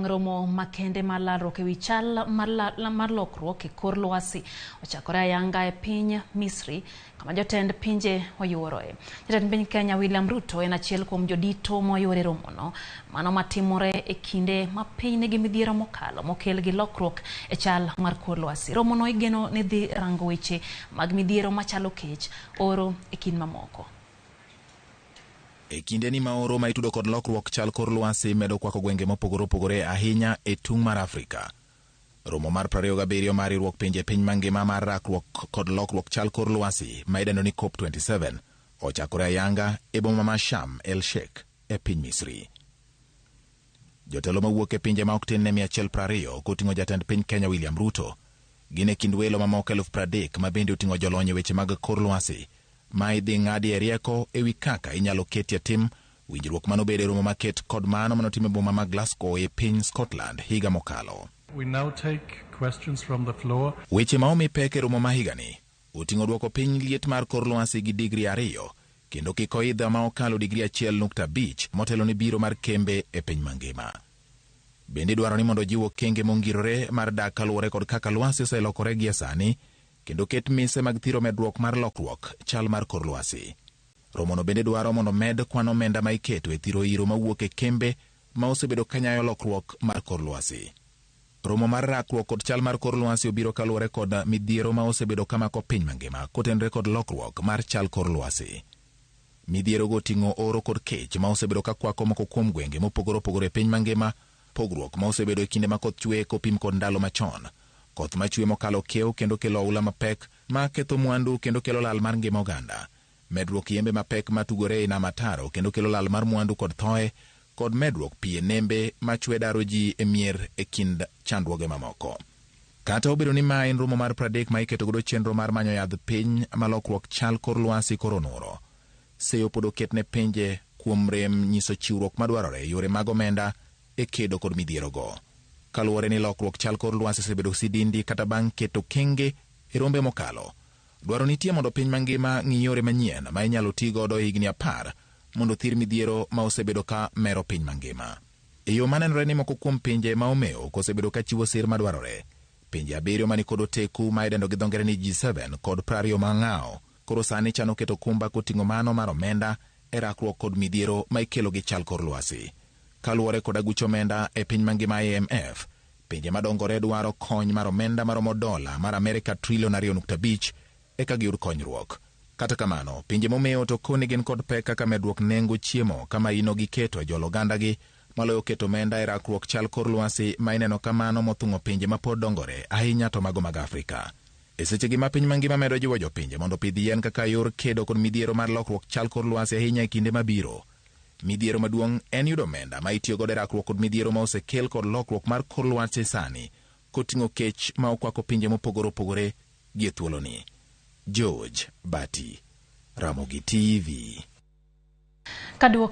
Bang' romo makende mar lalruok ewi chal mar lokruok e kor lwasi ochakore ayanga e piny Misri kama jotend pinje oyuoroe. Jatend piny Kenya William Ruto en achiel kuom jodito moyuoro e romono. Mano matimore e kinde ma piny nigi midhiero mokalo mokel gi lokruok e chal mar kor lwasi. Romono igeno ni dhi rango weche mag midhiero machalo kech, oro e kind mamoko. E kindeni ma oro ma itudo kod lokruok chal kor lwasi medo kwako gwenge mopogore opogore ahinya e tung' mar Afrika. Romo mar 27 mar riwruok pinje piny mangima mar rakruok kod lokruok chal kor lwasi ma idendo ni COP27 ochakore ayanga e boma ma Sharm el Sheikh e piny Misri. Jotelo mawuok e pinje ma ok tin ne 120 koting'o jatend piny Kenya William Ruto gin e kind welo mamoko 30,000 ma bende oting'o jolony e weche mag kor lwasi ma idhi ng'adi e rieko ewi kaka inyalo ketie tim winjruok manobedo e romo maket kod mano manotim e boma ma Glasgow e piny Scotland higa mokalo. We now take questions from the floor. Weche ma omi pek e romo ma higani oting'o duoko piny liet mar kor lwasi gi digri 2 kendo kik oidh ma okalo digri 1.5 motelo ni biro mar kembe e piny mangima. Bende dwaro ni mondo ojiw okenge mongirore mar dak kaluwore kod kaka lwasi oselokore gie sani kendo ket mise mag thiro medruok mar lokruok chal mar kor lwasi. Romono bende dwaro mondo med kwan omenda ma iketo e thiro iro mawuok e kembe ma osebedo kanyayo lokruok mar kor lwasi. Romo mar rakruok kod chal mar kor lwasi obiro kaluwore kod midhiero ma osebedo kamako piny mangima kotenore kod lokruok mar chal kor lwasi. Midhiero go oting'o oro kod kech ma osebedo ka kwako moko kuom gwenge mopogore opogore e piny mangima, pogruok ma osebedo e kinde ma koth chwe kopim kod ndalo machon, koth machwe mokalo kiew kendo kelo oula mapek ma ketho mwandu kendo kelo lal mar ngima oganda, medruok yembe mapek matugore e nam ataro kendo kelo lal mar mwandu kod thoe, kod medruok pi e nembe machwe daro ji e mier e kind chandruoge mamoko. Kata obedo ni ma en romo mar 30 ma iketo godo chenro mar manyo yadh piny ma lokruok chal kor lwasi koro onuro, seyo pod oket ne pinje kuom rem nyiso chiwruok madwarore e yore mag omenda e kedo kod midhierogo. Kaluwore ni lokruok chal kor lwasi osebedo sidindi kata bang' keto kenge e rombe mokalo, dwaro nitie mondo piny mangima ng'i yore manyien ma inyalo ti godo e higni 10 mondo thir midhiero ma osebedo ka mero piny mangima. E yo manenore ni moko kuom pinje ma omewo kosebedo ka chiwo sir madwarore, pinje 7 mani kod oteku ma idendo gi dho ngere ni G7 kod 20 mang'awo koro sani chano keto kumba koting'o mano mar omenda e rakruok kod midhiero ma ikelo gi chal kor lwasi. Kaluwore kod aguch omenda e piny mangima IMF, pinje madongore dwaro kony mar omenda maromo dola mar Amerika trilion 2.5 eka giyud konyruok. Kata kamano, pinje momewo to koni gin kod pek kaka medruok nengo chiemo kama ino giketo e jolo ogandagi maloyo keto omenda e rakruok chal kor lwasi ma ineno kamano mothung'o pinje mapod dongore ahinya to mago mag Afrika. E sechegi ma piny mangima medo jiwo jopinje mondo opidh yien kaka yor kedo kod midhiero mar lokruok chal kor lwasi ahinya e kinde mabiro. Midhiero maduong' en yudo omenda ma itiyo godo e rakruok kod midhiero ma osekel kod lokruok mar kor lwasi sani koting'o kech ma okwako pinje mopogore opogore gi e thuoloni. George Bati, Ramogi TV. Kaduoko